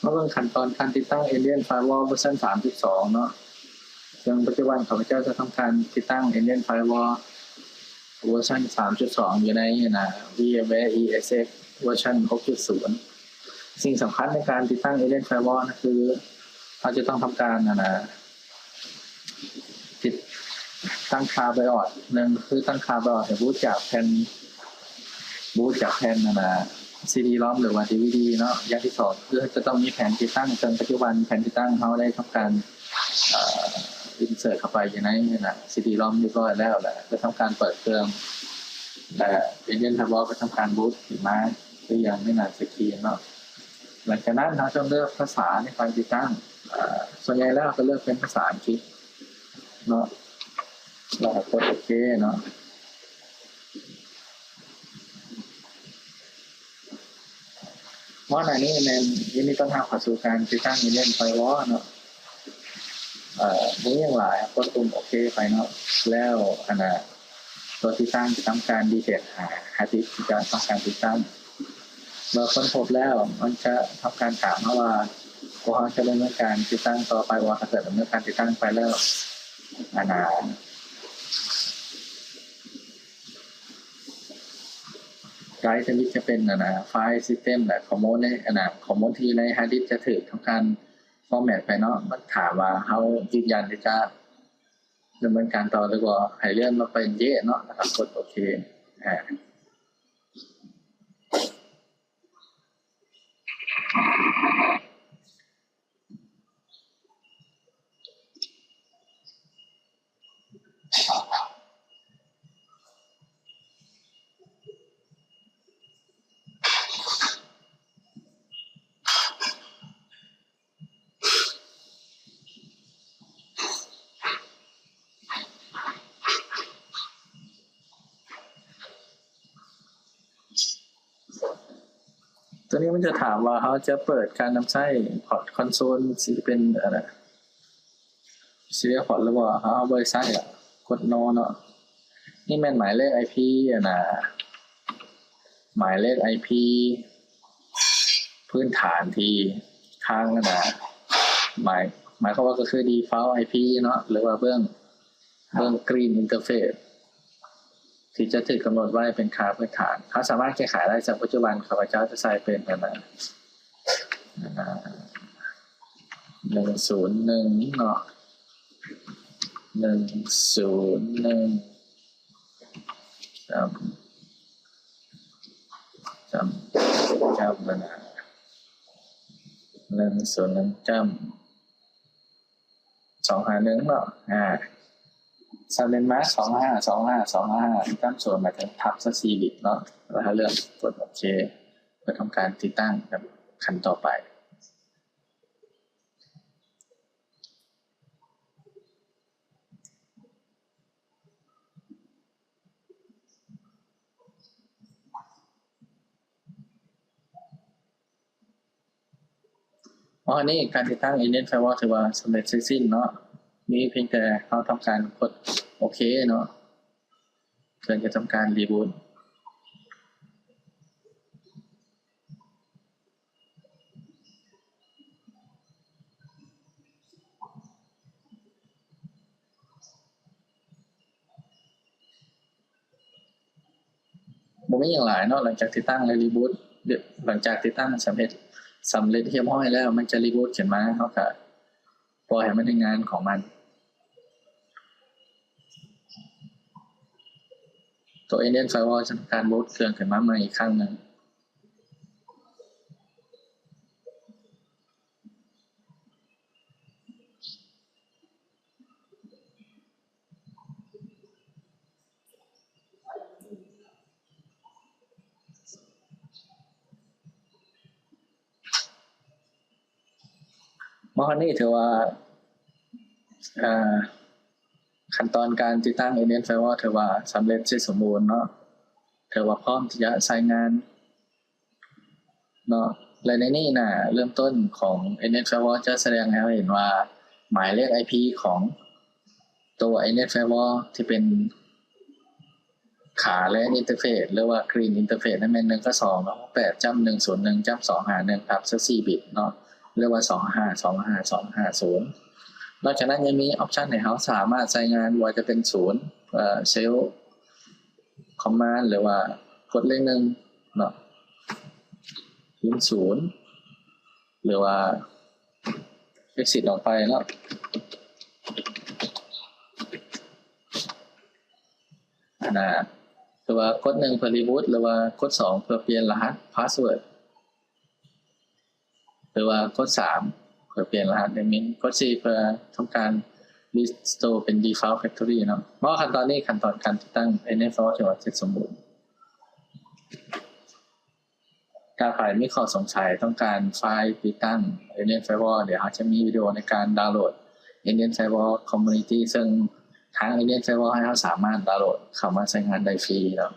າເບິ່ງຂັ້ນຕອນການຕິດຕັ້ງ Alien Firewall ເວີຊັນສາມຈຸດສອງເນາະ. ເຊິ່ງປັດຈຸບັນຂ້າພະເຈົ້າຈະທຳການຕິດຕັ້ງ Alien Firewall ເວີຊັນສາມຈຸດສອງ ຢູ່ໃນ VMware ESX ເວີຊັນຫົກຈຸດສູນ. ສິ່ງສຳຄັນໃນການຕິດຕັ້ງ Alien Firewall ນັ້ນຄື ເຮົາຈະຕ້ອງທຳການ ອັນນ່າ ຕິດຕັ້ງຄາ BIOS ໜຶ່ງຄືຕັ້ງຄາ BIOS ໃຫ້ບູດຈາກແຜ່ນ ບູດຈາກແຜ່ນ ອັນນ່າ CD-ROM ຫຼືວ່າ DVD ເນາະ. ຢ່າງທີສອງຄືຈະຕ້ອງມີແຜ່ນຕິດຕັ້ງ, ເຊິ່ງປັດຈຸບັນແຜ່ນຕິດຕັ້ງເຮົາໄດ້ທຳການ ເອີ insert ເຂົ້າໄປຢູ່ໃນ ອັນນ່າ CD-ROM ຮຽບຮ້ອຍແລ້ວ ແລະ ໄດ້ທຳການເປີດເຄື່ອງ ແລະ Alien Firewall ກໍທຳການບູດຂຶ້ນມາຄືຢ່າງໃນໜ້າສະກຣີນເນາະ. ຫຼັງຈາກນັ້ນເຮົາຕ້ອງເລືອກພາສາໃນການຕິດຕັ້ງ. ເອີ ສ່ວນໃຫຍ່ແລ້ວກໍເລືອກເປັນພາສາອັງກິດເນາະ ແລ້ວກໍກົດໂອເຄເນາະ. ເພາະອັນນີ້ແມ່ນຍິນດີຕ້ອນຮັບເຂົ້າສູ່ການຕິດຕັ້ງ Alien Firewall ເນາະ. ເອີ ບໍ່ມີຫຍັງຫຼາຍ ກົດປຸ່ມໂອເຄໄປເນາະ. ແລ້ວ ອັນນ່າ ຕົວຕິດຕັ້ງຈະທຳການ detect ຫາ hard disk ທີ່ຈະທຳການຕິດຕັ້ງ. ເມື່ອຄົ້ນພົບແລ້ວ ມັນຈະທຳການຖາມເຮົາວ່າ ພວກເຮົາຈະດຳເນີນການຕິດຕັ້ງຕໍ່ໄປບໍ່. ຖ້າເກີດດຳເນີນການຕິດຕັ້ງໄປແລ້ວ ອັນນ່າ ໄດຣຟ໌ທຳອິດຈະເປັນ ອັນນ່າ ໄຟລ໌ System ແລະ ຂໍ້ມູນໃນ ອັນນ່າ ຂໍ້ມູນທີ່ຢູ່ໃນ hard disk ຈະຖືກທຳການ format ໄປເນາະ. ມັນຖາມວ່າເຮົາຢືນຢັນທີ່ຈະ ດຳເນີນການຕໍ່ຫຼືບໍ່ ໃຫ້ເລື່ອນມາເປັນ Yes ເນາະ ແລ້ວກໍກົດໂອເຄ. ອາ ຕົວນີ້ມັນຈະຖາມວ່າເຮົາຈະເປີດການນຳໃຊ້ Port Console ຊິເປັນ ອັນນ່າ Serial Port ຫຼືວ່າເຮົາບໍ່ໄດ້ໃຊ້ ກະກົດ No ເນາະ. ນີ້ແມ່ນໝາຍເລກ IP ອັນນ່າ ໝາຍເລກ IP ພື້ນຖານທີ່ທາງ ອັນນ່າ ໝາຍ ໝາຍຄວາມວ່າກໍຄື default IP ເນາະ ຫຼືວ່າເບື້ອງ ເບື້ອງ Green Interface ທີ່ຈະຖືກກຳນົດໄວ້ເປັນຄ່າພື້ນຖານ. ເຮົາສາມາດແກ້ໄຂໄດ້. ເຊິ່ງປັດຈຸບັນຂ້າພະເຈົ້າຈະໃສ່ເປັນ ອັນນ່າ ອັນນ່າ ໜຶ່ງສູນໜຶ່ງເນາະ ໜຶ່ງສູນໜຶ່ງ ຈ້ຳ ຈ້ຳ ຈ້ຳ ອັນນ່າ ໜຶ່ງສູນໜຶ່ງ ຈ້ຳ ສອງຫ້າໜຶ່ງເນາະ. ອາ ສຳເລັດມາ ສອງຫ້າ ສອງຫ້າ ສອງຫ້າ ຈ້ຳ ສູນ ໝາຍເຖິງທັບຊາວສີ່ບິດເນາະ. ແລ້ວເຮົາເລືອກກົດໂອເຄ ເພື່ອທຳການຕິດຕັ້ງກັບຂັ້ນຕໍ່ໄປ. ອໍ ອັນນີ້ການຕິດຕັ້ງ Alien Firewall ຖືວ່າສຳເລັດເສັດສິ້ນເນາະ. ມີພຽງແຕ່ເຮົາທຳການກົດໂອເຄເນາະ ເພື່ອຈະທຳການ reboot. ບໍ່ມີຫຍັງຫຼາຍເນາະ. ຫຼັງຈາກຕິດຕັ້ງ ແລະ reboot ຫຼັງຈາກຕິດຕັ້ງສຳເລັດ ສຳເລັດຮຽບຮ້ອຍແລ້ວ ມັນຈະ reboot ຂຶ້ນມາ. ເຮົາກະປ່ອຍໃຫ້ມັນເຮັດງານຂອງມັນ. ຕົວ Alien Firewall ຈະທຳການ boot ເຄື່ອງຂຶ້ນມາໃໝ່ອີກຄັ້ງໜຶ່ງ. ມາຮອດນີ້ຖືວ່າ ເອີ ຂັ້ນຕອນການຕິດຕັ້ງ Alien Firewall ຖືວ່າສຳເລັດເສັດສົມບູນເນາະ, ຖືວ່າພ້ອມທີ່ຈະໃຊ້ງານເນາະ. ແລະ ໃນນີ້ໜ້າເລີ່ມຕົ້ນຂອງ Alien Firewall ຈະສະແດງໃຫ້ເຮົາເຫັນວ່າໝາຍເລກ IP ຂອງຕົວ Alien Firewall ທີ່ເປັນ ຂາ LAN Interface ຫຼືວ່າ Green Interface ນັ້ນແມ່ນ ໜຶ່ງເກົ້າສອງ ແປດ ຈ້ຳ ໜຶ່ງສູນໜຶ່ງ ຈ້ຳ ສອງຫ້າໜຶ່ງ ທັບ ຊາວສີ່ບິດເນາະ. ຫຼືວ່າສອງຫ້າສອງຫ້າສອງຫ້າສູນ. ນອກຈາກນັ້ນຍັງມີອອບຊັນໃຫ້ເຮົາສາມາດໃຊ້ງານ ບໍ່ວ່າຈະເປັນສູນ ເອີ ເຊວຄອມມານ ຫຼືວ່າກົດເລກໜຶ່ງເນາະ ພິມສູນ ຫຼືວ່າ exit ອອກໄປເນາະ ອັນນ່າ ຫຼືວ່າກົດໜຶ່ງເພື່ອ reboot ຫຼືວ່າກົດສອງເພື່ອປ່ຽນລະຫັດ password ຫຼືວ່າກົດສາມເພື່ອປ່ຽນລະຫັດແອດມິນ ກົດສີ່ເພື່ອທຳການ restore ເປັນ default factory ເນາະ. ເໝາະຂັ້ນຕອນນີ້ ຂັ້ນຕອນການຕິດຕັ້ງ Alien Firewall ຖືວ່າເສັດສົມບູນ. ຖ້າໃຜມີຂໍ້ສົງໄສຕ້ອງການໄຟລ໌ຕິດຕັ້ງ Alien Firewall ດຽວເຮົາຈະມີວິດີໂອໃນການດາວໂຫຼດ Alien Firewall Community ເຊິ່ງທາງ Alien Firewall ໃຫ້ເຮົາສາມາດດາວໂຫຼດເຂົ້າມາໃຊ້ງານໄດ້ຟຣີເນາະ.